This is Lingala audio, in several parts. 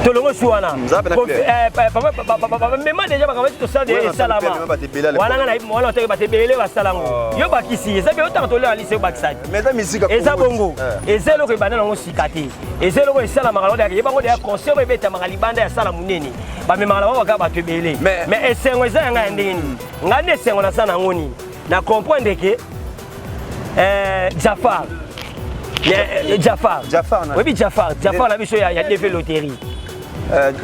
Tolongo su wana. Mema déjà makambo eti tosala de esalama. Wana nga na wana otaki bato ebele basala yango. Yo bakisi eza bien otanga tolela lise yo bakisaki. Eza bongo. Eza eloko ebanda nango sika te. Eza eloko esalamaka nango yeba ngo deya concert oyo ebetamaka libanda ya sala monene. Bamemaka na bango kaka bato ebele. Mais esengo eza ya ngai ya ndenge nini? Ngai nde esengo naza nango nini? Na comprendre ke Jafar Jafar oyebi Jafar Jafar na biso ya DV Loterie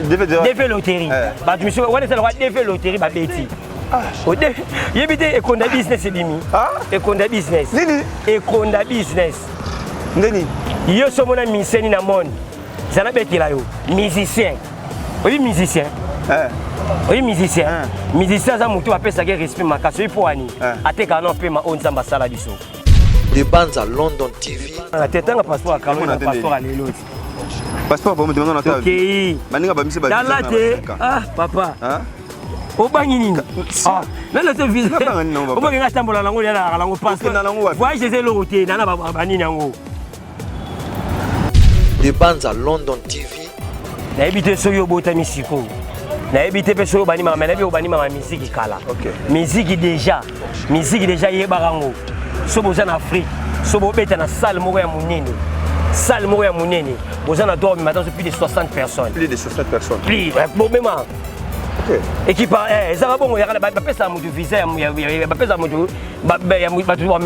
DV Loterie bato misu wana eza lokola DV Loterie babeti yebi te ekonda business ebimi ekonda business nini ekonda business ndeni yo so omona miseni na monde zala betela yo musicien oyebi musicien oyebi musicien musicien aza motu bapesaki respect makasi oyebi mpo wani atekaka na pema oyo Nzambe asala biso. De Banza London TV. Tetanga passeport ya kalo na passeport ya lelo ti. Passeport vraiment demande na tokei. Baninga bamisi ba tala te. Ah papa. Obangi nini? Nana te visa. Obangi nga tambola nango ya na nango passeport. Voyage eza eloko te nana banini yango. De Banza London TV. Nayebi te soki obotami sikoyo, nayebi te mpe soki obandimaka, me nayebi obandimaka miziki kala. Miziki déjà, miziki déjà yebaka yango. So boza na Afrique, so bobeta na salle moko ya monene, salle moko ya monene, boza na droit omema plus de 60 personnes. Plus de 60 personnes. Plus bobema. Équipe ezaka bongo bapesaka motu visa, bapesaka motu bato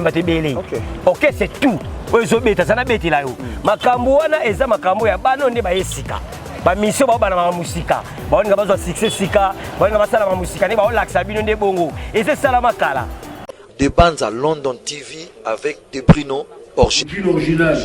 bato ebele. Ok, c'est tout oyo ezobeta aza nabetela yo makambo wana eza makambo ya bana oyo nde baye sika bamission baobanamaka mosika, baolinga bazwa succès sika, baolinga basalama mosika nde baolakisa bino nde bongo eza esalama kala. De Banza London TV avec De Brino original.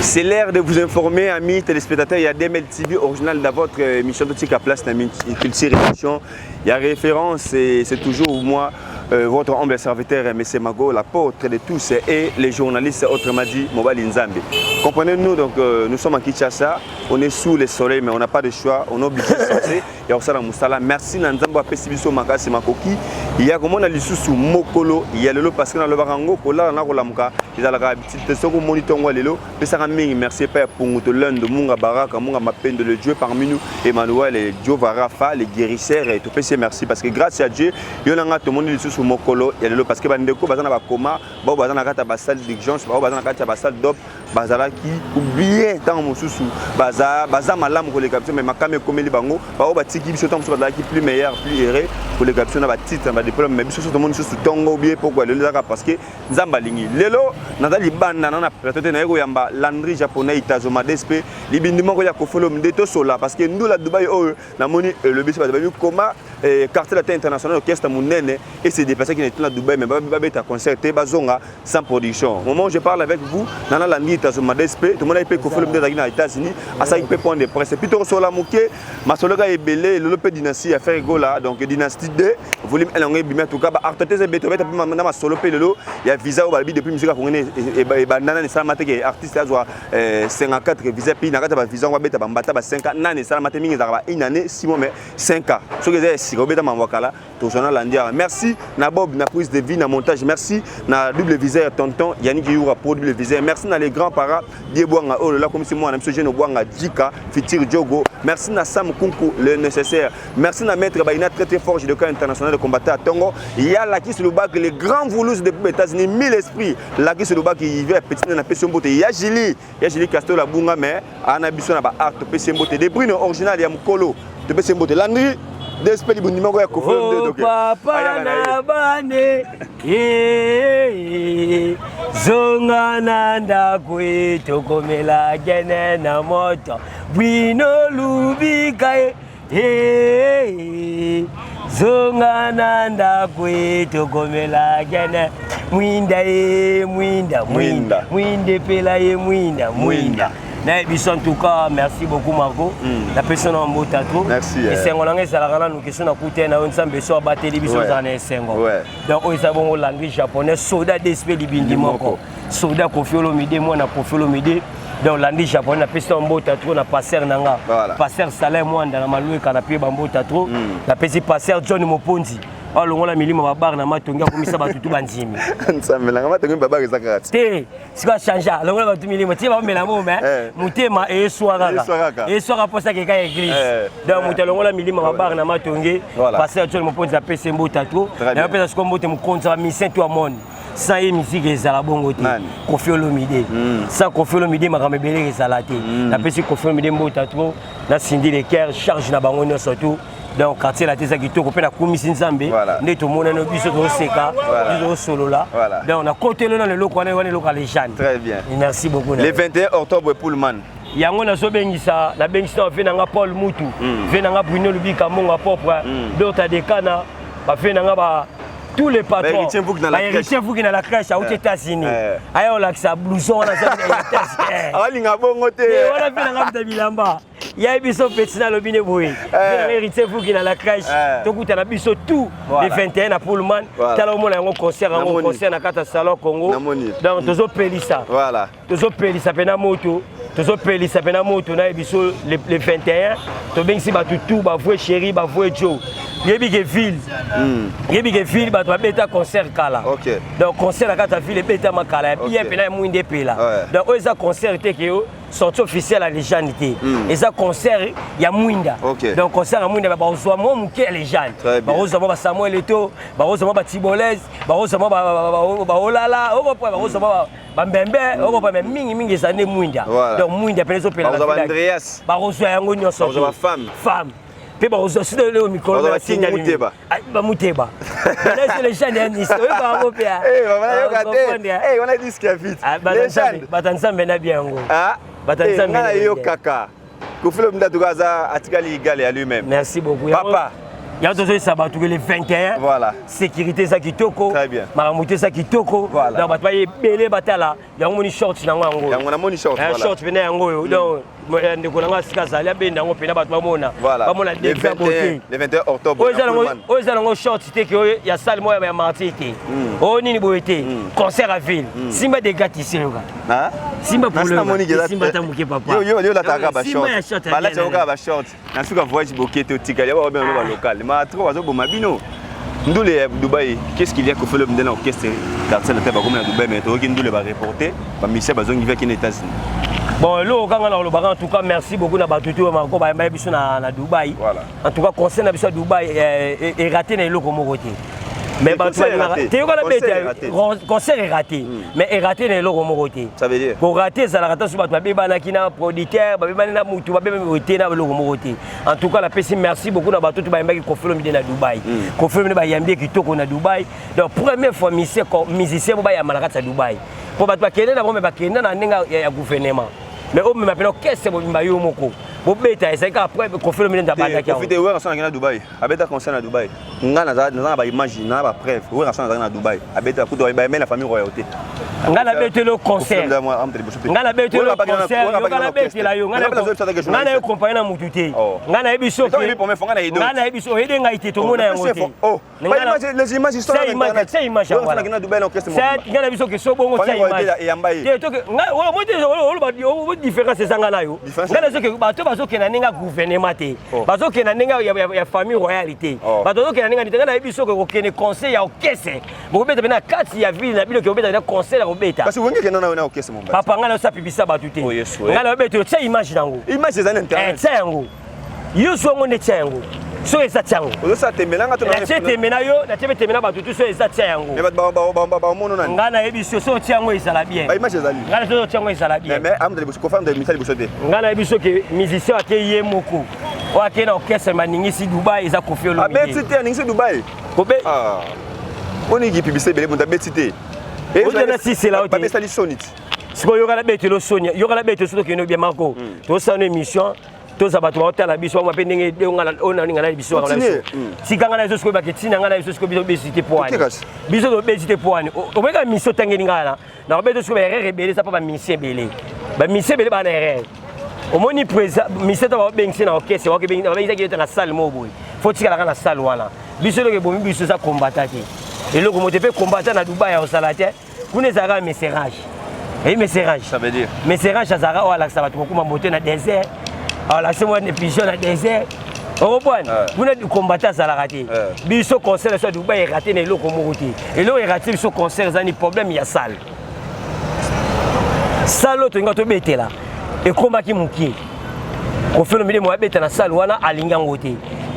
C'est l'heure de vous informer, amis téléspectateurs. Il y a DML TV original dans votre émission de Tika Place, la culture émission. Il y a référence et c'est toujours moi, votre humble serviteur, M. Mago, l'apôtre de tous et les journalistes, autrement dit, Mobali Nzambe. Comprenez-nous, donc nous sommes à Kinshasa, on est sous le soleil, mais on n'a pas de choix, on est obligé de sortir. Ya kosala mosala. Merci na Nzambe apesi biso makasi makoki ya komona lisusu mokolo ya lelo, parce que nalobaka yango, kolala na kolamuka ezalaka habitude te. Soki omoni ntongo ya lelo, pesaka mingi merci epai ya Pungu Tolendo Munga Baraka Munga Mapendo, le Dieu parmi nous, Emmanuel et Dieu Rafa le guérisseur. Et topesi ye merci parce que grâce à Dieu, yo na nga tomoni lisusu mokolo ya lelo, parce que bandeko baza na bakoma bao baza na kati ya basalle d'urgence, bao baza na kati ya basalle d'op, bazalaki ou bien ntango mosusu baza, baza malamu koleka biso, mais makama ekomeli bango. Bao batiki biso, ntango mosusu bazalaki plus meilleur, plus heureux koleka biso na batitre, na badiplôme, mais biso so tomoni lisusu ntongo bien pokwa lelo ezaka parce que Nzambe alingi. Lelo naza libanda na plateau te, naye koyamba Landry Japonais Itazoma DSP libindi moko ya kofolo nde tosola, parce que ndula Dubai oyo namoni elobi so bato babi koma Quartier Latin International, orchestre monene et se déplacer qui na Dubai, mais babeta concert te, bazonga sans production. Au moment où je parle avec vous, nana Landry Itazoma DSP, tomona mpe kofolo nde azalaki na États-Unis, asalaki mpe point de presse, et puis tokosola moke masolo ka ebele lelo mpe dynastie ya Ferre Gola, donc dynastie 2 volume 1 yango ebimi. En tout cas baartiste ebete obeta mpe na masolo mpe lelo ya visa oyo balobi depuis musique ya Kongo ebanda nani esalama te ke artiste azwa 54 visa, puis na kati ya bavisa yango babeta bambata ba 5 ans. Nani esalama te, mingi ezalaka ba une année, 6 mois, mais 5 ans soki eza ya sika obeta mambo ya kala. Tozwana landi awa. Merci na Bob na prise de vie, na montage. Merci na double viseur, tonton Yannick Yura pro double viseur. Merci na les grands parents Die Bwanga oyo lola komisi mwana biso jeune Bwanga Djika futur Diogo. Merci na Sam Kunku le nécessaire. Merci na maître Baina très très fort, judoka international de combattant à Tongo. Ya Lakis Lubak le grand Voulouse depuis États-Unis, mille esprits. Lakis Lubak il vient petit na pesi mbote. Ya Jili, ya Jili Castro la bunga, mais ana biso na ba art pesi mbote. De Brino original ya mukolo to pesi mbote. Landry DSP libundi moko ya Koffi. Oh, papa na bane, zonga na ndako e, tokomela gene na moto bwino lubika ye, zonga na ndako e, tokomela gene mwinda ye, mwinda mwinda mwinda epela ye, mwinda mwinda nayebi biso. En tout cas, merci beaucoup Marco. Napesi na mbota trop. Esengo nanga ezalaka nanu question nakuta na yo. Nzambe so abateli biso, ozala na esengo. Donc oyo eza bongo Landry Japonais, soda DSP libindi moko, soda Koffi Olomide, mwana Koffi Olomide. Donc Landry Japonais, napesi na mbota trop na passer na nga, passer Salin Mwanda na Malweka, napie bambota trop. Napesi passer John Moponzi. Alongola milimo babar na Matongi, akomisa bato tu bandimi. Nzambe nanga, Matongi babar eza kaka te. Sikoyo achange, alongola bato milimo tie baomela mo me motema eswa kaka, eswaka mposa keka ya église. Donc moto alongola milimo babar na Matongi, pasteur John Mokonzi, apesi mbote to nayopesa sikoyo mbote mokonzi ya bamisien to amoni. Sans ye musique ezala bongo te. Koffi Olomide, sans Koffi Olomide makambo ebele ezala te. Napesi Koffi Olomide mbote trop na Cindy Le Cœur, charge na bango nyonso tout. Donc Quartier Latin eza kitoko mpe nakumisi Nzambe nde tomonani biso, tozoseka, biso tozosolola. Donc nakotelo nano eloko wana, wana eloko ya légende. Très bien. Merci beaucoup. Le 21 octobre, Pullman. Yango nazobengisa, nabengisi na bave nanga Paul Mutu, ve nanga Bruno Lubika, Mbongo propre, Dota Dekana, bave nanga ba tous les patrons, Héritier Vuki na la crèche, auti États-Unis, aya olakisa blouson wana. Alinga bongo te. Wana mpe nanga muta bilamba yaye biso petit nalobi ne boye, Héritier Vuki na la crèche, tokutana biso tout le 21 na Pullman. Tala, omona yango concert, yango concert na kati ya Salon Congo. Donc tozopelisa, tozopelisa mpena moto, tozopelisa mpena moto. Nayebi biso le 21 tobengisi bato tout, bavrai chéri, bavrai jo. Yebi ke ville, yebi ke ville bato babeta concert kala. Donc concert na kati ya ville ebetama kala ya bien mpena ya mwinda epela. Donc oyo eza concert te ke sortie officielle ya légende te, eza concert ya mwinda. Donc concert ya mwinda, bakozwa mwa moke ya légende, bakozwa mwa baSamuel Eto'o, bakozwa mwa batibolese, bakozwa mwa baolala, okopo bakozwa mwa bambembe, okopa. Me mingimingi eza nde mwinda. Donc mwinda pene ezopela, bakozwa yango nyonso. Femme mpe bakozwa sino lelo mikolo bamuteba légende ya Nice, oyeba yango mpe. Bata Nzambe na biango. Bata Nzambe nayokaka Koffi Olomide atuka aza atikali égal ya lui-même. Merci beaucoup. Papa. Yango tozoyesa bato ke le 21 sécurité eza kitoko, makambo te eza kitoko. Donc bato baye ebele batala yango. Moni short nango yango. Yango namoni short. Short pene yango oyo. Donc ndeko nanga sika azali abenda yango mpena bato bamona, bamona degré beauté. Le 21 octobre. Oyo eza nango short te ke oyo ya salle moko ya martyr te, oyo nini boye te. Concert à ville, simba dégâts tissé, yoka simba, simba ata moke papa. Yo olataka bashort, balati kaka bashort na suka voyage boke te, otikali ya babenga balocal ma trop, bazoboma bino ndule ya Dubai. Qu'est-ce qu'il y a? Koffi Olomide na orchestre Quartier Latin bakomi na Dubai, mais toyoki ndule bareporte bamusicien bazongi vaki na États-Unis. Bon, eloko kanga na kolobaka, en tout cas merci beaucoup na bato to mako bayamba biso na Dubai. En tout cas concert na biso ya Dubai eraté na eloko moko te. Mais bato balingaka te, yoka na bete, concert eraté, mais eraté na eloko moko te. Korater ezalaka ta so bato babebanaki na producteur, babebani na mutu, babebani te na eloko moko te. En tout cas napesi merci beaucoup na bato to bayambaki Koffi Olomide na Dubai. Koffi Olomide bayambi ye kitoko na Dubai. Donc première fois musicien bo bayamba na kati ya Dubai, mpo bato bakende na bango, me bakende na ndenge ya gouvernement, mais omema mpena orchestre mobimba yo moko bobeta, ezali kaka après Koffi Olomide nde abandaki yango. Werrason akende na Dubai, abeta concert na Dubai. Nga naza na baimage na bapreuve. Werrason azalaki na Dubai, abeta kutu, bayembe na famille royauté. Nga nabeteli yo concert, nga nabeteli yo concert, yoka nabetela yo. Nga na yo compagnie na mutu te. Nga nayebi soki nga nayebi so oyede ngai te, tomona yango te. Les images sont sur internet. Tia image yango wana. Nga na biso ke so bongo, tia image te. Toke oloba différence ezanga na yo. Nga na soki bato bazokende na ndenge ya gouvernement te, bazokende na ndenge ya famille royale te, bato bazokende na ndenge te. Nga nayebi soki kokende concert ya orchestre bokobeta mpe na kati ya ville na bino, ke bobeta na concert ya kobeta. Kasi wenge kenda na orchestre momba. Papa, ngai nayosa pibisa bato te. Ngai nayobeta, tia image nango. Image eza na internet. Tia yango, yo so yango nde, tia yango soki eza, tia yango. Ozosala tembe nanga to? Natie tembe na yo, natie mpe tembe na bato tu. So eza, tia yango. Bamono nani? Ngai nayebi so so otia yango ezala bien. Baimage ezali. Ngai na so otia yango ezala bien. Mais amuta liboso kofanda misa liboso te. Ngai nayebi soki musicien ake ye moko, oyo ake na orchestre maningisi Dubai, eza Koffi Olomide. Abeti te, aningisi Dubai. Kobe oniki publicité ebele, moto abeti te. Ozana sisela o te. Babesali soni ti. Sikoyo yokala betelo soni, yokala betelo so tokende bien. Mako tosala no émission, toza bato baotala biso bango mpe ndenge oyo naninga na biso. Tika ngai na biso sikoyo, bake ntina ngai na biso sikoyo, biso tobesi te po wani, biso tobesi te po wani. Omoyeka mission otangeli ngai na nakobeta sikoyo baerreur ebele eza mpo bamission ebele, bamission ebele baa na erreur. Omoni président mission to babengisi na orchestre, babengisaki yo te na salle moko boye, fo tikalaka na salle wana. Biso eloko ebomi biso eza kombata te, eloko moto mpe kombata na Dubai ya kosala te. Kuna ezalaka messerage, eyi messerage. Ça veut dire? Messerage azalaka oyo alakisa bato kokuma moto na désert, alakisi mwa pigeon na désert. Okopwana kuna combattant azalaka te. Biso concert na biso ya Dubai erate na eloko moko te. Eloko erate biso concert eza ni problème ya salle. Salle oyo tolinga tobetela ekomaki mokie. Koffi Olomide mo abeta na salle wana, alingi yango te.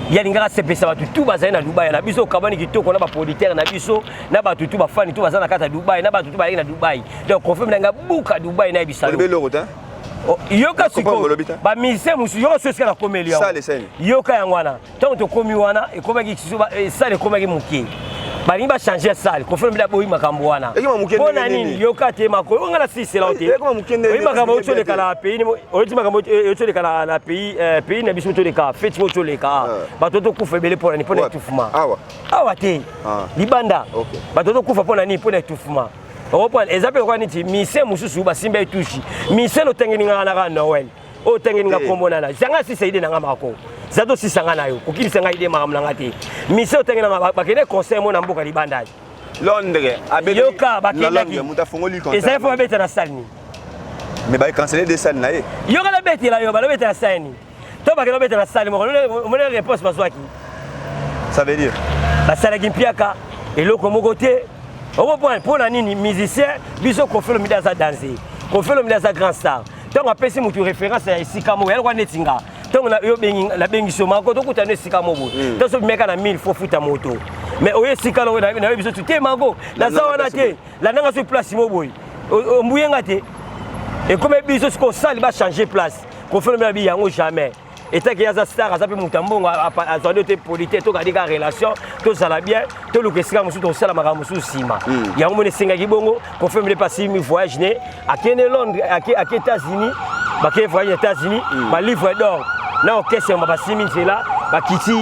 Ye alingaka asepelisa bato tu bazali na Dubai na biso. Okabwani kitoko na baproducteur na biso, na bato tu, bafani tu baza na kati ya Dubai, na bato tu bazalaki na Dubai. Donc Koffi Olomide anga buka Dubai, nayebisa yo. Olobi eloko te. Oh, yoka. Comprendre. Olobi te. Bamusicien mosusu, yoka so esika nakomeli yango. Salle esali. Yoka yango wana, ntango tokomi wana, ekomaki salle ekomaki moke, balingi bachange salle. Koffi Olomide aboyi makambo wana. Ekoma moke Mpo ndenge na nini? nini? Yoka te, makolo oyo nga na sisela o te. Ekoma moke ndenge Oyi makambo nini? oyo toleka na pays, oyo makambo oyo toleka na pays na biso, toleka feti mo toleka, bato tokufa ebele. Mpo na nini? Mpo na Wapi? étouffement. Awa? Awa te. Ah. Libanda. Bato tokufa mpo na nini? Mpo na étouffement. Okoprendre, eza mpe lokola neti mise mosusu basimba etushi mise lotengeli ngaka naka Noel oyo otengeli nga Te. kombo nana zanga asisa ide na nga mako za tosisa nga na yo kokilisa nga ide makambo na nga te. Mise otengeli nga, bakende concert mo na mboka libanda. Londres. Yoka. Na Bakendaki. Londres, moto afongoli concert. Ezali mpo babeta na salle nini? Mais bacancele de salle na ye. Yoka, nabetela yo, balobeta na salle nini? To bakende babeta na salle moko, omoni réponse bazwaki. Ça veut dire? Basalaki mpiaka eloko moko te. Okoprendre mpo na nini? Musicien biso, Koffi Olomide aza danger. Koffi Olomide aza grand star. Ntango apesi motu référence ya esika moko, yalokwa neti nga, ntango yo nabengisi yo mako, tokutana esika moko boye, ntango so bimeka na 1000 fo futa moto, mais oyo esika nango nayebi biso tu te. Mako naza wana te, landanga so place mo boye, ombuyenga te. Ekomi biso sikoyo osali bachange place. Koffi Olomide abi yango jamais. Etaki ye aza star, aza mpe moto ya mbongo, azwa nde te polite. Tokadi kaka relation, tozala bien, toluka esika mosusu, tosala makambo mosusu nsima. Yango moni esengaki bongo. Koffi Olomide mpe asimi voyage ne, akende Londres, ake États-Unis, bake voyage na États-Unis, balivre d'or na orchestre basimi nzela, bakiti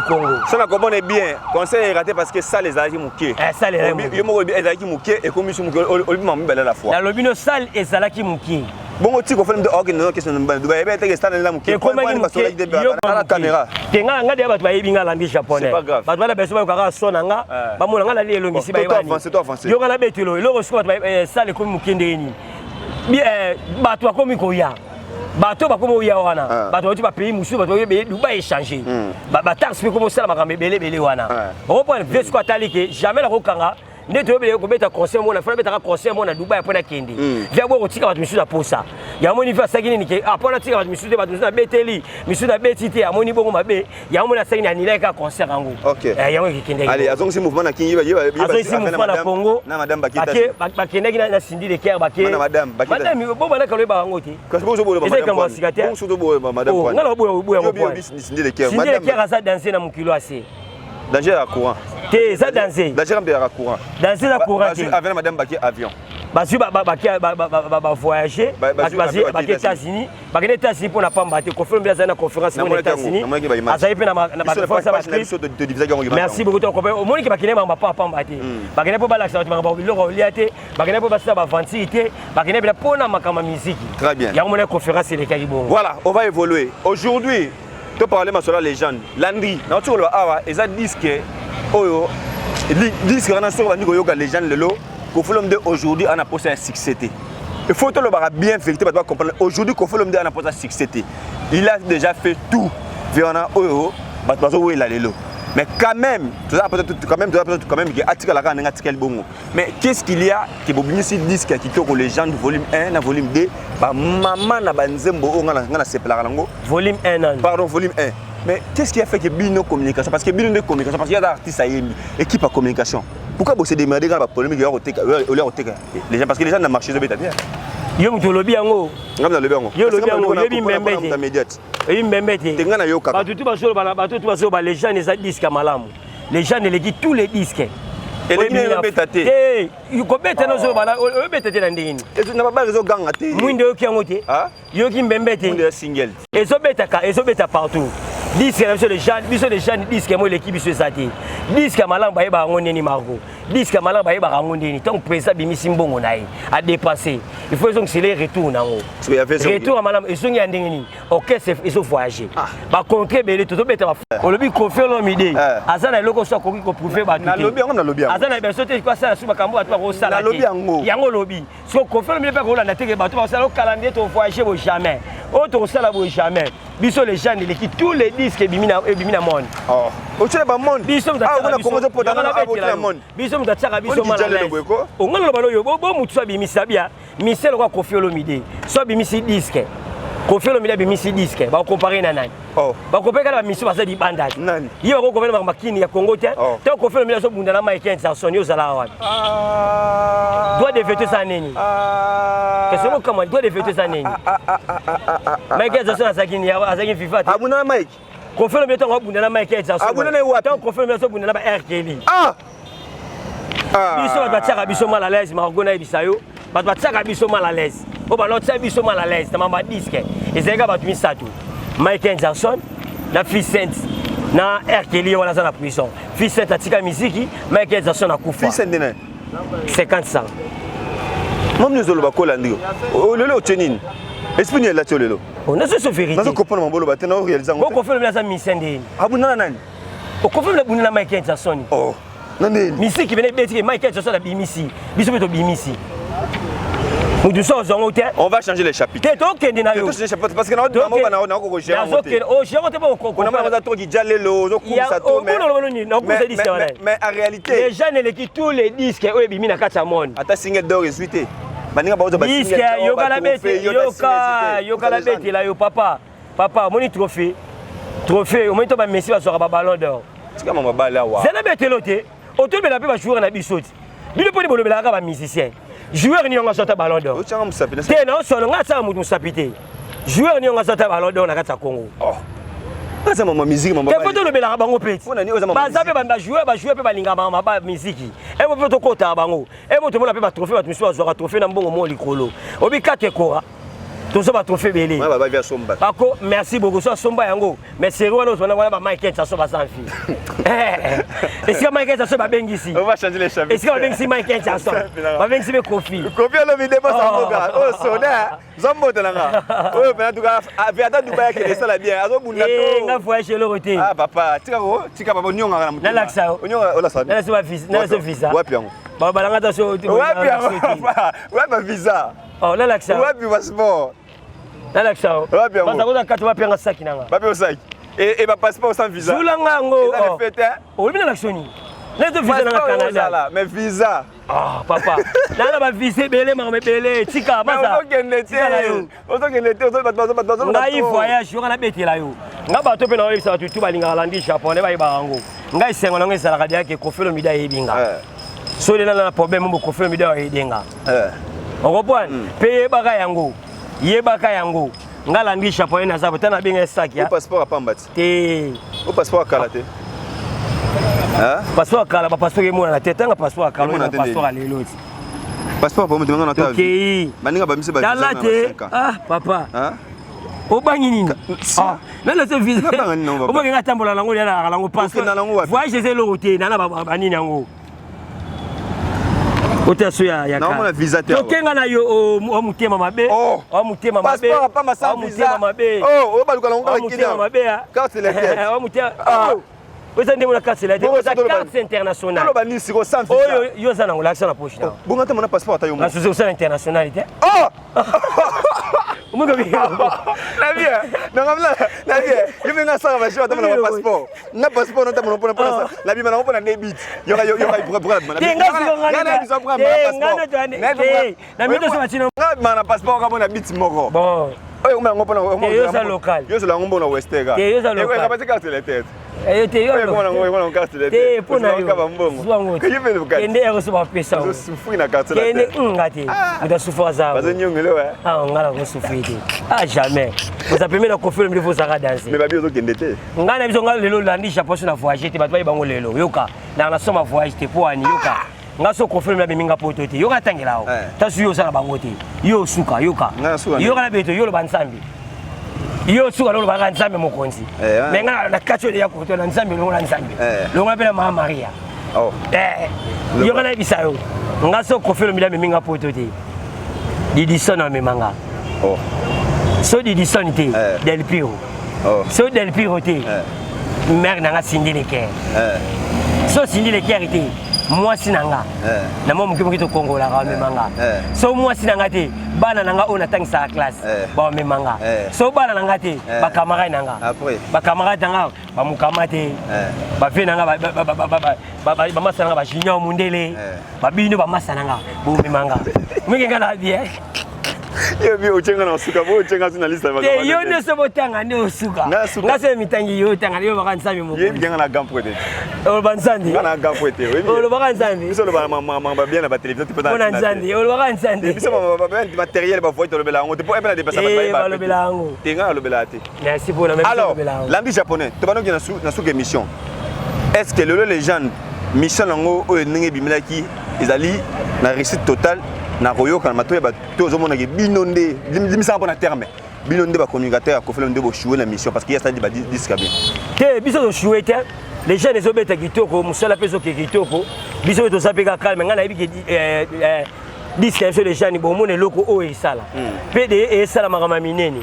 Congo. So na comprendre bien, concert est raté parce que salle ezalaki moke. Eh, salle ezalaki moke. Yo moko ezalaki moke, ekomi so moke, olobi makambo mibale à la fois. Nalobi no, salle ezalaki moke. Bongo ti Koffi Olomide okende no question na Dubai, ebe teke salle eza moke. Ekomaki moke. Tala caméra. Te, nga deya bato bayebi nga landi japonais. C'est pas grave. Bato bana beso bayokaka so na nga, bamona nga nali elongisi. Bon, to avancer, to avancer. Yoka, na betelo eloko sikoyo, bato salle ekomi moke ndenge nini? Bato bakomi koya, bato bakomi koya wana, bato bauti bapays mosusu, bato bayebi Dubai échange, bataxe mpe komi osala makambo ebele ebele wana. Okoprendre vie sikoyo, atali ke jamais nakokanga nde toyebele kobeta concert mona, fana betaka concert mona Dubai mpo nakende via boye kotika bato misusu na posa. Yango moni vi asalaki nini ke mpo natika bato misusu te, bato misusu nabeteli, misusu nabeti te, amoni bongo mabe. Yango moni asalaki nini? Anilaki kaka concert yango. Yango ekekendaki. Allez, azongisi mouvement na Kingi, ye Azongisi mouvement na Congo. Na madame Bakita. Bakendaki na Cindy Le Cœur, bake. Na madame Bakita. Madame bo bandaka loyeba yango te. Kasi bozo boyo. Eza likambo ya sika te. Bongo soto boyo madame. Oh, nga na boya boya yango. Yo bi Cindy Le Cœur. Cindy Le Cœur aza danse na mokilo ase. Danger ya courant. Te, eza danse. Danger mpe ya courant. Danse eza courant te. Avec madame baki avion. Bazwi bavoyage, bake États-Unis, bakende États-Unis mpo na pamba te. Koffi Olomide azali na conférence moko na États-Unis, azali mpe na baconférence ya baclip. Merci beaucoup. To omoniki bakende makambo pa pamba te. Bakende mpo balakisa bato makambo biloko kolia te, bakende mpo basala baventure te, bakende mpena mpo na makambo ya miziki. Très bien. Yango mona conférence elekaki bongo. Voilà, on va évoluer. Aujourd'hui, to parler masolo ya légende Landry. Nauti koloba awa, eza disque oyo, disque wana soki bandi koyoka légende lelo. Koffi Olomide aujourd'hui ana posa ya succès te. Il faut tolobaka bien vérité, bato bacomprendre. Aujourd'hui, Koffi Olomide ana posa succès te. Il a déjà fait tout ve wana oyo bato bazowela lelo, mais quand même toza peut-être quand même, toza peut-être quand même ke atikalaka ndenge atikali bongo. Mais qu'est-ce qu'il y a ke bobimisi disque ya kitoko, légende volume 1 na volume 2, bamama na banzembo oyo nga nasepelaka nango? Volume 1 nani? Pardon, volume 1. Mais qu'est-ce qui a fait que bino communication, parce que bino nde communication, parce qu'il y a artiste ayembi, équipe ya communication, pourquoi bose démerder kaka bapolémique ya koteka olia koteka les gens? Parce que les gens na marché ezobeta bien. Yo moto olobi yango. Nga nalobi yango. Yo olobi yango, oyebi mbembe te. Médiate. Oyebi mbembe te. Te, nga nayokaka. Bato tu bazoloba, bato tu bazoloba légende eza disque ya malamu. Légende eleki tous les disques. Eleki nini? Obeta te. Te, kobeta nozoloba, oyobeta te na ndenge nini? Na babare ezoganga te. Mwinde oyoki yango te? Yoki mbembe te. Mwinde ya single. Ezobetaka, ezobeta partout. Disque na biso légende, biso légende, disque mo eleki biso eza te. Disque ya malamu bayebaka yango ndeni, Margo? Disque ya malamu bayebaka yango ndeni? Ntango président abimisi mbongo na ye, adépense, il faut ezongisela ye retour nango. Retour ya malamu ezongi ya ndenge nini? Orchestre ezovoyage, bacontre ebele tozobeta. Olobi Koffi Olomide aza na eloko so akoki koprouve bato Nalobi yango, nalobi yango. Aza na biso te, asala su makambo bato bakosala. Nalobi yango. Yango olobi. So Koffi Olomide mpe akolanda teke bato bakosala okala nde tovoyage bo jamais. Oyo tokosala boye jamais. Biso légende eleki tous les disques ebimi na ebimi na monde. Oh. Otiela ba monde. Biso moto Ah, atiaka omona biso. Congo ezopota Yango nano, ah, nabetela botiela yo. monde. Biso moto atiaka biso Oni mal à kijale l'aise. boye ko? Onga naloba no yo bo bo moto so abimisi abia Michel kwa Koffi Olomide. So abimisi disque. Koffi Olomide abimisi disque. Ba comparer na nani? Oh. Ba comparer kala ba mission baza libanda. Nani? Ye ba comparer na makini ya Congo te. Oh. Tant Koffi Olomide azo bunda na Michael Jackson yo zala wapi? Ah. Droit de veto eza nini? Ah. Question moko kama droit de veto eza nini? Michael Jackson azalaki nini? Azalaki FIFA te. Abunda na Mike. Koffi Olomide ntango abunda na Michael Jackson. Abunda na ye wapi? Ntango Koffi Olomide azobunda na ba R. Kelly. Ah. Ah. Biso bato batiaka biso mal à l'aise, Margot nayebisa yo. Bato batiaka biso mal à l'aise. Oyo balotia biso mal à l'aise na mamba disque. Ezalaki kaka bato misato. Michael Jackson na Fils Saint na R. Kelly wana aza na prison. Fils Saint atika miziki, Michael Jackson akufa. Fils Saint nde 50 ans. Mami ozoloba kola ndio. Lelo otie nini? Esprit nini elati yo lelo? Nazo so vérité. Nazo comprendre mambo oloba te na réaliser yango. Bo Koffi Olomide aza musicien ndeni. Abunda na nani? Koffi Olomide abunda na Michael Jackson. Oh. Na ndeni? Misiki bene betiki Michael Jackson abimisi. Biso pe tobimisi. Mutu so ozongo te. On va changer les chapitres. Te tokende na yo. To changer chapitre parce que na mama bana na ko gérer yango te. Nazokende oh gérer te bo ko. On a mama trop ki jalelo ozo kumisa to mais. Obuna loba nini? Na kumisa disque wana. Mais en réalité les gens eleki tous les disques oyo ebimi na kati ya monde. Ata single d'or ezwi te. Baninga baozo ba disque yoka la bete yoka yoka la bete la yo papa. Papa omoni trophée. Trophée omoni to ba Messi bazwaka ba ballon d'or. Tika mama bala wa. Zela betelo te. Otobela pe ba joueur na biso te. Bino poni bolobelaka ba musicien. Joueur ni yonga sota ballon d'or. Otianga musapi na. Te na osolo nga sala mutu musapi te. Joueur ni yonga sota ballon d'or na kati ya Congo. Oh. Baza mama musique mama. Te poto lobelaka bango pe. Pona ni oza mama. Baza pe ba joueur ba joueur pe balinga mama ba musique. E mo pe to kota bango. E mo to mona pe ba trophée ba misusu bazwaka trophée na mbongo mo likolo. Obi kate kora. Tozo ba trophée belé. Ba ba via somba. Bako merci beaucoup so somba yango. Mais série wana ozwana wana ba Michael Jackson ba sans fille. Esika Michael Jackson ba bengisi. On va changer les chapitres. Esika ba bengisi Michael Jackson. Ba bengisi be Koffi. Koffi Olomide ba samboka. Oh soda. Zombo nanga. Oh ben en tout cas, ata Dubaï ke sala bien. Azo bunda to. Eh nga voyage eloko te. Ah papa, tika ko, tika papa nyonga na mutema. Nalakisa yo. Nyonga ola sa. Nalakisa ba visa, nalakisa visa. Wapi yango? Ba balanga ta so. Wapi yango? Wapi visa? Oh nalakisa. Wapi passeport? Nalakisa yo. Wapi yango? Baza koza kati wapi yanga saki nanga. Wapi osaki? Et ba passeport sans visa. Zula nga yango. Eza le fait hein. Olobi nalakisa nini? Nazo visa nanga Canada. Mais visa. Ah papa. Nana ba visa ebele makambo ebele tika maza. Ozokende te. Ozokende te, ozo bato bazo bazo. Ngai voyage yoka na betela yo. Nga bato pe na oyebisa bato tu balingaka landi japonais bayebaka yango. Ngai esengo nango ezalaka deya ke Koffi Olomide ayebi nga. So lela na problème mo Koffi Olomide ayebi nga. Okoprendre? Pe yebaka yango. Yebaka yango. Nga landi japonais naza bo tana benga saki ya. Passeport apamba ti. Te. O passeport akala te. Hein? Passeport akala ba passeport emona na te tanga passeport akala na passeport alelo ti. Passeport pa mutu ngana ta. Tokei. Baninga ba mise ba visa. Tala te. Ah papa. Hein? Obangi nini? Ah, nana se visa. Nabanga nini papa? Obangi nga tambola nango ya na nango passeport. Voyage eza eloko te nana ba nini yango. Ota so ya ya. Naomona visa te. Tokenga na yo o mutema mabe. O mutema mabe. Passeport pamba sans visa. Mutema mabe. Oh, o baluka nango kaka Mutema mabe ya. Carte la tête. O mutema. Oza ndenge na carte la tête. Oza carte internationale. Tolo ba nini siko sans visa. Oyo yo za nango lakisa na poche na. Bonga ta mona passeport ata yo. Na susu osala internationalité. Oh! Omoka bi. Na bien. Na ngamla na bien. Yo menga sala ba show ta mona passeport. Na passeport na ta mona pona pona. La bima na pona debit. Yo yo yo ka problème. Te nga siko nga na biso problème passeport. Te na mito so batino. Nga ma na passeport ka mona bit moko. Bon. Oyo ngoma ngo pona Te yo za local. Yo za ngo mbona westega. Te yo za local. Eko ka carte la tête. Eh te yo. Oyo ngoma ngo ngoma carte la Te tête. pona yo. Ka ba mbongo. Zwa ngo. Ke yebele bukati. Kende ya ko ba pesa. Zo souffrir na carte la Kende tête. nga te. Muta souffrir za. Bazo nyongelo eh. Ah nga na ko souffrir te. Ah jamais. Vous appelez na Koffi Olomide vous ara danser. Mais babi ozo kende te. Nga na biso nga lelo landi Japon so na voyager te bato bayi bango lelo. Yoka. Na na soma voyage te po ani yoka. Nga so Koffi Olomide abengi nga poto te. Yoka tangela o. Tasu yo osala bango te. Yo suka yoka. Yoka na beto yo loba nzambe. Yo suka lolo baka nzambe mokonzi. Mais nga na kati oyo ya koto na nzambe longo na nzambe. Longo pe na mama Maria. Oh. Yoka na bisa yo. Nga so Koffi Olomide amemi nga poto te. Didison amema nga. Oh. So Didison te. Del Piro. Oh. So Del Piro te. Mère nanga Cindy Leker. So Cindy Leker te. Mwasi na nga na mwa moke moke tokongolaka, bamema nga. So mwasi na nga te, bana na nga oyo natangisaka classe, bamema nga. So bana na nga te, bacamarade na nga. Après? Bacamarade na nga, bamokama te, bave na nga, bamasa na nga, bajunior mundele, babino, bamasa na nga, bomema nga mingi, nga na bien. Yo bi otenga na suka, bo otenga na liste. Te, yo nyonso botanga nde osuka. Nga suka. Nga so mitangi, yo otanga, yo baka Nzambe. Ye Mokonzi. Bianga na grand poete. Oloba Nzambe. Nga na grand poete. Olobaka Nzambe. Biso loba ma bien na ba télévision te. Mpona Nzambe, olobaka Nzambe. Biso ba matériel, ba voix, tolobela yango te po epena dépasser. Eh, balobela yango. Te, nga alobela te. Merci mpona. Alors, Landry Japonais, tobanoki na suka émission. Est ce que lelo Légende, mission yango oyo ndenge ebimelaki, ezali na réussite totale na koyoka na matoi ya bato to ozomonaki bino nde limisaka mpo na terme bino nde bacommunicateur ya Koffi nde boéchoué na mission, parce que ye asali badisque bien? Te, biso toéchoué te. Les jeunes ezobeta kitoko, mosala mpe ezoke kitoko. Biso mpe toza mpe kaka calme. Ngai nayebi ke disque ya biso les jeunes, bomona eloko oyo esala mpe de esala makambo ya minene.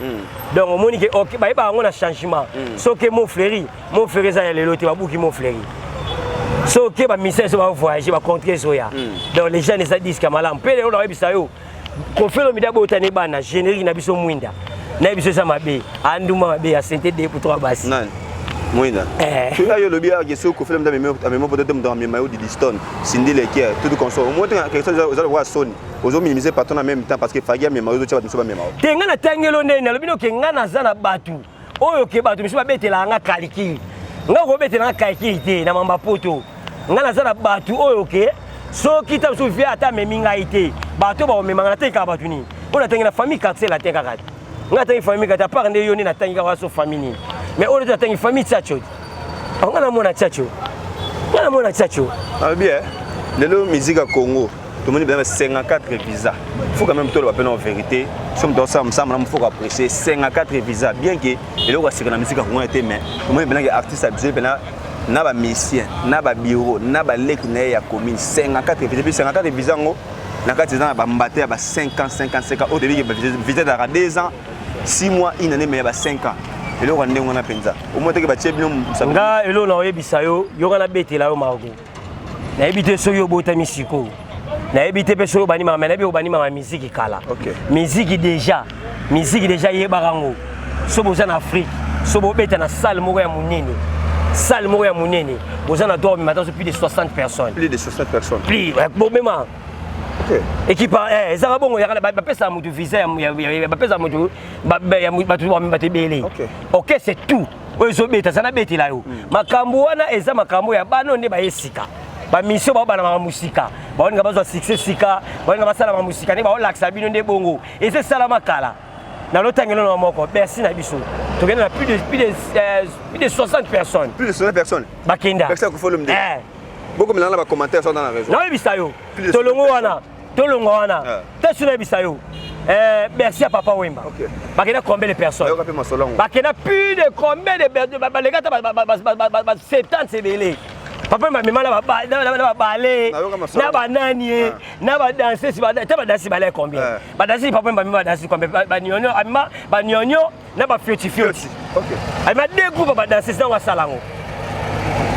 Donc omoni ke ok, bayebaka yango na changement. Soki Mont Fleury, Mont Fleury eza ya lelo te, babuki Mont Fleury. Soki bamisien so bavoyage, bacontre ezoya. Donc les jeunes eza disque ya malamu. Mpe lelo nayebisa yo, Koffi Olomide abotani bana générique na biso mwinda nayebi biso eza mabe, anduma mabe, asente 2 pour 3 basi. Nani mwinda? Eh. Soki ayo olobi ake soki Koffi Olomide amemi poto te, moto amema yo Didistone, Cindy Le Cœur, tout consort, omoi te question eza lokola soni, ozominimiser patron en même temps, parce que Fally amema yo, ozotia bato mosusu bamema yo. Te, ngai natangelo ndeni, nalobi noke ngai naza na bato oyo ke bato misusu babetelaka nga calcul. Ngai kobetelanga calcul te na mamba poto. Ngai naza na bato oyo ke soki ta mosusu vie ata amemi ngai te, bato bakomemanga. Natangi kaka bato nini oyo natangi na famille Quartier Latin kaka te. Ngai natangi famille kati apart nde yo nde natangi kaka so famille nini, mais oyo nde natangi famille Tsacho. Ngai namona Tsacho, ngai namona Tsacho. Alobi lelo musique ya Congo, tomoni bena 54 visa. Faut quand même toloba mpe na vérité, so moto asala mosala malamu, faut apprécier. 54 visa, bien que eloko aseka na musique ya Congo te, mais tomoni mpenaki artiste abisoi mpena na bamusicien, na babureau, na baleki na ye ya commune. 54 visa, puis 54 visa yango na kati eza na bambate ya ba 5 ans, 55 ans. Oyo toyebi visa ezalaka 2 ans, 6 mois, une année, mais ya ba 5 ans, eloko ya ndenge wana mpenza omoi teke batie bino. Nga eloko na oyebisa yo, yoka, nabetela yo margo. Nayebi te soki obotami sikoyo, nayebi te mpe soki obandimaka, me nayebi obandimaka miziki kala. Miziki déjà, miziki déjà yebaka yango. So boza na Afrique, so bobeta na salle moko ya monene, salle moko ya monene, boza na droit omema so plus de 60 personnes. Plus de 60 personnes. Plus bomema. Équipe ezaka bongo, bapesaka motu visa, bapesaka motu bato bato ebele. Ok, c'est tout oyo ezobeta. Aza nabetela yo makambo wana, eza makambo ya bana nde baye sika bamission, baobana makambo sika, baolinga bazwa succès sika, baolinga basala makambo sika nde baolakisa bino nde bongo. Eza esalama kala. Nalotangelo na moko Bercy na biso, tokende na plus de 60 personnes. Plus de 60 personnes. Bakenda. Bercy Koffi Olomide. Bokomela na bacommentaire so na raison. Naoyebisa yo, tolongo wana, tolongo wana te. So nayebisa yo, Bercy ya Papa Wemba, bakenda combien de personnes? Bakenda plus de combien de, baleka ata ba 70 ebele. Papa Wemba amema na babale, na banani ye, na badanseuse. Ta badansi balai combien? Badansi Papa Wemba amema badansi combien? Banyonyo amema, banyonyo na bafioti fioti. Amema deux groupes badanseuse nango asala yango.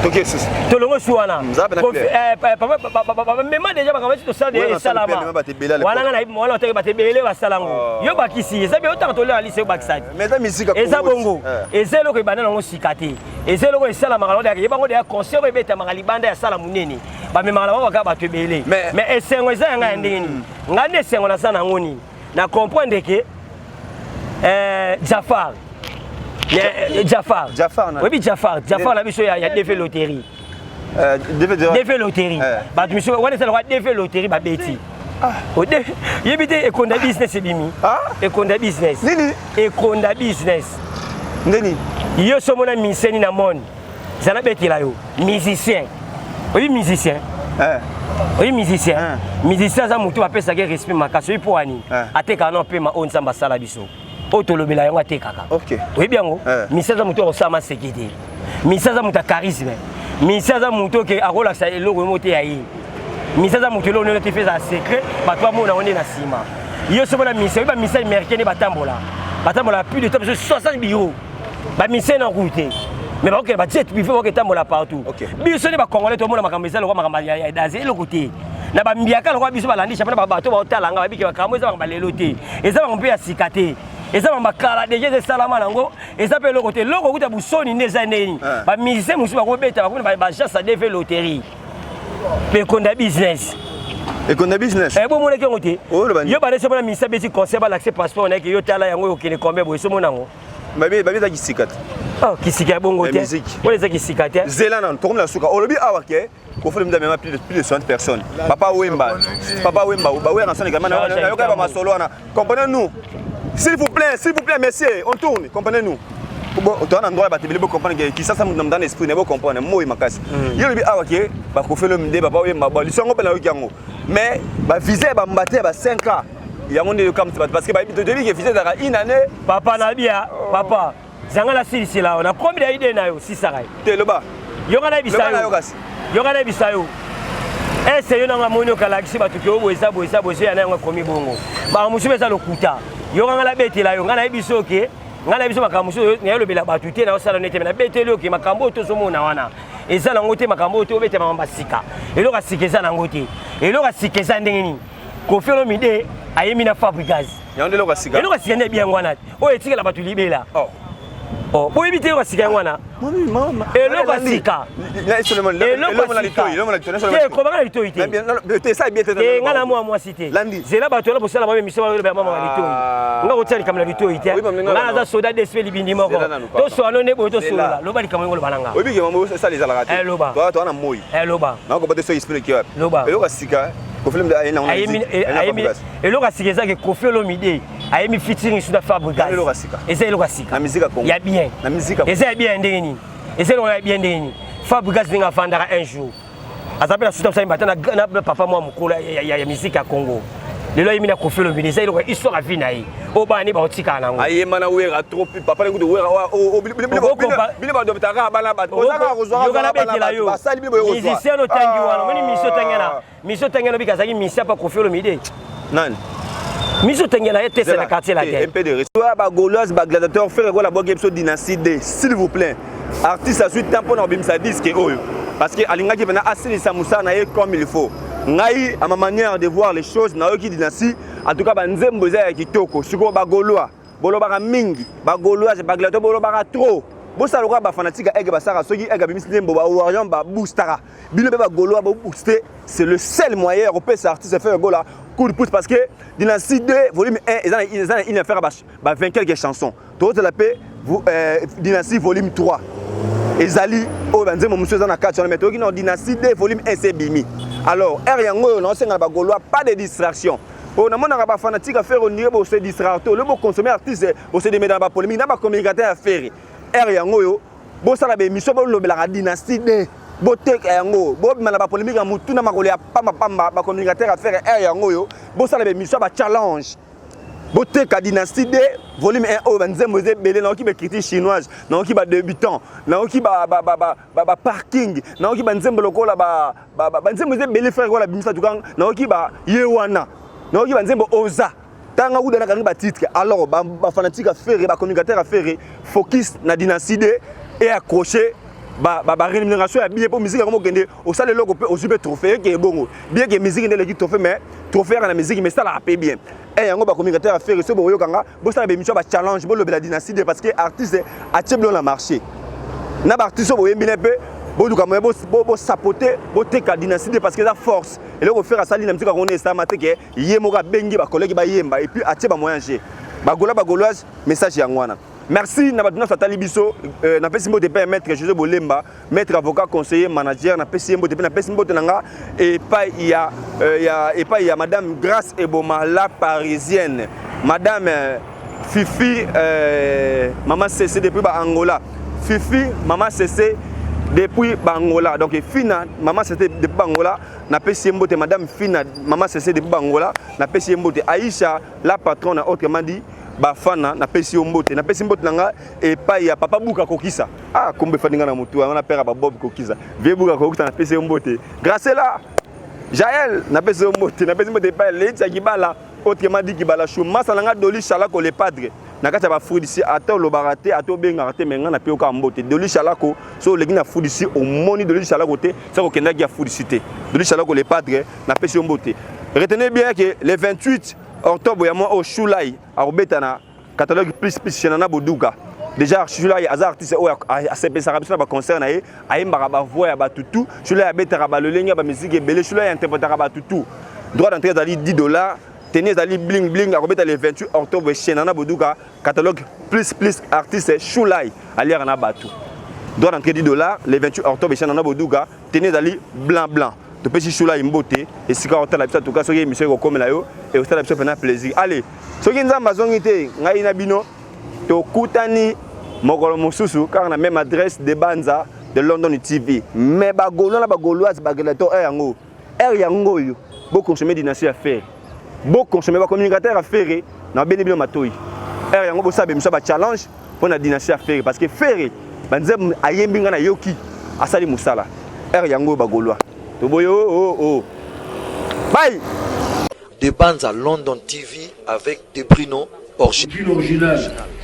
Toke susu. Tolongo su wana, mema déjà makambo esi tosala, esalama wana. Nga nayebi wana, otaki bato ebele basala yango. Yo bakisi eza bien, otanga tolela lise, yo bakisaki. Eza bongo, eza eloko ebanda nango sika te. Eza eloko esalamaka nango, yebango deya. Concert oyo ebetamaka libanda ya sala monene, bamemaka na bango kaka bato ebele. Mais esengo eza yanga ya ndenge nini? Ngai nde esengo naza nango nini? Na comprendre ke Jafar, Jafar, oyebi Jafar, Jafar na biso ya DV Loterie. DV Loterie, bato miso wana ezalaka DV Loterie, babeti yebi te. Ekonda business ebimi, ekonda business. Nini? Ekonda business. Ndeni? Yo so omona miseni na monde, eza nabetela yo musicien. Oyebi musicien? Oyebi musicien? Musicien aza motu bapesaki respect makasi. Oyebi mpo wani? Atekaka na pema oyo Nzambe asala biso, oyo tolobela yango, atekaka. Oyebi yango? Musicien aza motu akosala maseki te. Musicien aza moto ya charisme. Musicien aza motu oke akolakisa eloko mo te ya ye. Musicien aza motu eloko nino te, fe ezala secret, bato bamona yango nde na nsima. Yo so mona musicien, oyebi bamusicien américain nde batambola, batambola plus de temps biso 60 bureau, bamusicien na kutu te. Mais bakokende bajet privé, bakoke etambola partout. Biso nde bacongolais tomona makambo eza lokwa makambo ya daze, eloko te na bambiaka lokwa biso balandi champion na babato baotala nga babike makambo eza makambo lelo te, eza makambo mpe ya sika te, eza makambo kala déjà, eza esalama nango, eza mpe eloko te. Eloko okuta busoni nde eza ndeni bamusicien mosusu bakobeta, bakomi na baagence ya DV loterie mpe ekonda business. Ekonda business. Bomonaki yango te? Yo bande so mona musicien abeti concert, balakise passeport na yeke, yo tala yango, okende combien boye, so mona yango. Babi eza kisika te. Oh, kisika ya bongo te, wana eza kisika te. Zela nano, tokomi na suka. Olobi awa ke Koffi Olomide amema plus de 60 personnes. Papa Wemba, Papa Wemba, bawera nsoni kama nayoka bamasolo wana. Comprenez nous, s'il vous plaît, s'il vous plaît, messieurs, on tourne, comprenez nous. Toza na endroit ya bato ebele, bocomprendre ke Kisasa moto na moto na esprit na bocomprendre moi makasi. Ye olobi awa ke baKoffi Olomide, Papa Wemba, liso yango mpe nayoki yango, mais bavisa ya bambate ya ba 5 ans yango nde yokamisa bato, parce que bayebi, toyebi ke visa ezalaka une année. Papa na bia, papa zanga nasilisela yo, nakomi na idée na yo, sisaka ye. Te, loba. Yoka, nayebisa yo, yoka, nayebisa yo, ese yo nanga amoni okalakisi bato ke oyo eza boye, eza boye, ezoya na yango, ekomi bongo. Makambo mosusu eza lokuta. Yoka, nga nabetela yo, nga nayebi so ke ngai nayebi so makambo mosusu nayolobela bato te, naosala nete me nabeteli yo ke makambo oyo tozomona wana eza nango te. Makambo oyo tobeta, makambo ya sika, eloko ya sika eza nango te. Eloko ya sika eza ndenge nini? Koffi Olomide ayembi na Fabregas. Yango nde eloko ya sika? Eloko ya sika nde ebi yango wana oyo etikela bato libela. Oh, boyebi te eloko ya sika yango wana? Eloko ya sika, eloko ya sika te, ekobanga na litoi te. Nga na mwa mwasi te, zela bato wana bosala mwa émission, baloba mama na litoi. Nga kotia likambo na litoi te, nga naza soda dsp libindi moko. Tosolola no nde boye, tosolola, loba likambo yango, loba na nga. Oyebi ke mambo esala ezalaka te. Loba. Toa na moi. Loba. Nakoba te soki esprit wapi. Loba. Eloko ya sika Koffi Olomide aye nango? Eloko ya sika ezaki Koffi Olomide ayemi featuring su na Fabregas. Eloko ya sika. Eza eloko ya sika. Na musique ya Congo. Ya bien. Na musique. Eza ya bien ndenge nini? Eza eloko ya bien ndenge nini? Fabregas ndenge afandaka un jour aza mpe na suta mosali mbata na papa mwa mokolo ya musique ya Congo, lelo ayemi na Koffi Olomide, eza eloko ya histoire ya vie na ye oyo bana ne baotikala nango. Ayemba na Wera trop, papa na kutu Wera. Bino badoptaka bana bato. Yoka, nabetela yo, musicien otangi wana, omoni musicien otangi na musicien otangi wana, obika azalaki musicien pa Koffi Olomide. Nani? Musicien otangi na ye te, c'est na Quartier Latin. Un peu de respect, bagauloise, bagladiateur. Ferre Gola bwaki biso Dynastie D. S'il vous plaît, artiste azwi temps mpona kobimisa disque oyo parce que alingaki mpena asilisa mosala na ye comme il faut. Ngai, à ma manière de voir les choses, nayoki Dynastie, en tout cas banzembo eza ya kitoko. Sikoyo bagaulois bolobaka mingi, bagauloise, bagladiateur bolobaka trop. Bosala lokola bafanatique ya Aigle basalaka, soki Aigle abimisi nzembo, bawarrior baboostaka. Bino mpe bagaulois bobooste, c'est le seul moyen ya kopesa artiste Ferre Gola coup de pouce, parce que Dynastie 2 volume 1 eza na une affaire ba 20 quelques chansons. Tozala mpe Dynastie volume 3 ezali oyo banzembo mosusu eza na kati wana, mais toyoki na Dynastie 2 volume 1 se ebimi. Alors heure yango oyo naosengana bagaulois, pas de distraction. Oyo namonaka bafanatique ya Ferre, ondire bose distraire te, ole boconsommer artiste, bose demeda na bapolémique na bacommunicateur ya Ferre. Heure yango oyo bosala baémission, bolobelaka Dynastie 2, boteka yango, bobima na bapolémique ya motu na makolo ya pambapamba. Bacommunicateur ya Ferre, heure yango oyo bosala baémission ya bachallenge, boteka Dynastie 2 volume 1 oyo banzembo eza ebele. Nayoki baécriture chinoise, nayoki badébutant, nayoki baparking, nayoki banzembo lokola banzembo eza ebele. Ferre Gola bimisa tuka, nayoki ye wana, nayoki banzembo oza ntanga kuda nakangi batitre. Alors bafanatique ya Ferre, bacommunicateur ya Ferre, focus na Dynastie 2 et accroché barémunération ya bien, mpo musique yango mokende osala eloko mpe ozwi mpe trophée eke ebongo. Bien ke musique nde eleki trophée, mais trophée yaka na musique, mais esalaka mpe bien. E yango bacommunicateur ya Ferre, so boyokanga, bosala baémission ya bachallenge, bolobela Dynastie 2, parce que artiste atie bilo na marché na baartiste oyo boyembi ne mpe boluka moye bosapote, boteka Dynastie 2, parce que eza force. Eloko Ferre asali na musique yango nde esalama te ke ye moko abengi bacollègue bayemba et puis atie bamoyen g. Bagaulois, bagauloise, message yango wana. Merci na bato nyonso atali biso. Napesi mbote mpe ya maître José Bolemba, maître avocat, conseiller, manager, napesi ye mbote. Mpe napesi mbote na nga epai ya madame Grâce Eboma, la Parisienne, madame Fifi, mama Cc depuis baangola, Fifi, mama Cc depuis bangola, donc Fina, mama Cc depuis bangola, napesi ye mbote. Madame Fina, mama Cc depuis bangola, napesi ye mbote. Aisha la patronne, autrement dit bafana, napesi yo mbote. Napesi mbote na nga epai ya papa Buka Kokisa. Ah, kombo efandi nga na motu yango na père ya babob Kokisa, vie Buka Kokisa, napesi yo mbote. Gracela Jael, napesi yo mbote. Napesi mbote epai ya Leiti ya Kibala, autrement dit Kibala Chou, masa na nga Doli Chalako le padre. Na kati ya baFruit d'ici, ata olobaka te, ata obengaka te, me ngai nape yoka mbote. Doli Shalako, so oleki na Fruit d'ici, omoni Doli Shalako te, sa kokendaki ya Fruit d'ici te. Doli Shalako le padre, napesi yo mbote. Retenez bien que le 28 octobre ya mwa oyo, Shulai akobeta na Catalogue Plus Plus chez Nana Boduka. Déjà Shulai aza artiste oyo asepesaka biso na baconcert na ye, ayembaka bavoix ya bato tu. Shulai abetaka balolenge ya bamusique ebele. Shulai interprétaka bato tu. Droit d'entrée ezali 10 $, tenue ezali bling bling. Akobeta le 28 octobre chez Nana Boduka, Catalogue Plus Plus. Artiste Shulai aliaka na bato. Droit d'entrée 10 $, le 28 octobre chez Nana Boduka, tenue ezali blanc blanc. Topesi Shulai mbote esika otala biso. Atuka soki émission ekokomela yo, ekosala biso mpena plaisir. Allez, soki Nzambe azongi te, ngai na bino tokutani mokolo mosusu kaka na même adresse de Banza de London TV. Mais bagaulois na bagauloise, bagladiateur, heure yango, heure yango oyo boconsommer dynastie ya Ferre, boconsommer bacommunicateur ya Ferre na babeni bino matoi. Heure yango bosala bemiso bachallenge mpo na dynastie ya Ferre, parce que Ferre banzembo ayembi, ngai nayoki asali mosala. Heure yango oyo, bagaulois, toboyi o o o bai. De Banza London TV avec De Brino original. Original.